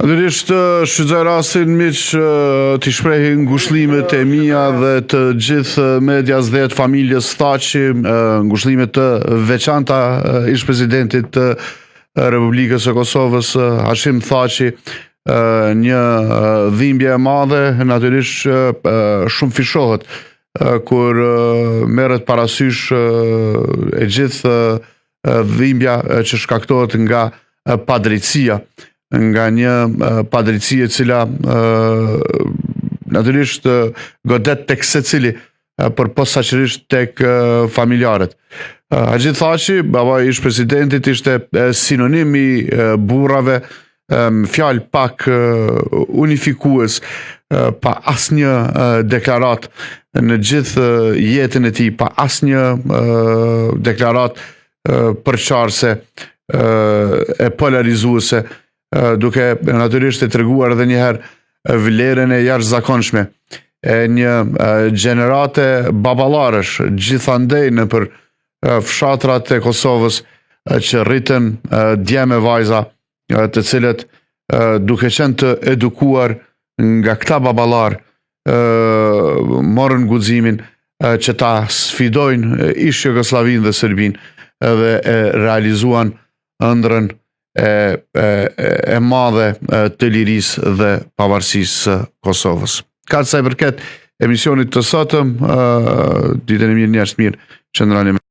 Natyrisht shfrytëzoj rastin miq t'i shpreh ngushëllimet e mia dhe të gjithë medias dhe të familjes Thaçi, ngushëllime të veçanta ish presidentit të Republikës së Kosovës Hashim Thaçi, një dhimbje e madhe, natyrisht shumëfishohet kur merret parasysh e gjithë dhimbja që shkaktohet nga padrejtësia, nga një padrejtësi e cila natyrisht godet tek secili, por posaçërisht tek familjarët. Haxhi Thaçi, baba i ish presidentit, ishte sinonim i burrave, fjalë pak unifikues, pa asnjë deklaratë në gjithë jetën e tij, pa asnjë deklaratë përçarëse e polarizuese, duke natyrisht e treguar edhe një herë vlerën e jashtëzakonshme e një gjenerate baballarësh gjithandej nëpër fshatrat e Kosovës që rritën djem e vajza të cilët duke qenë të edukuar nga këta baballarë morën guximin që ta sfidojnë ish Jugosllavinë dhe Serbinë dhe e realizuan ëndrrën e, e, e madhe të lirisë dhe pavarësisë së Kosovës. Kaq sa i përket emisionit të sotëm, ditën e mirë, njerëz të mirë, qëndroni me.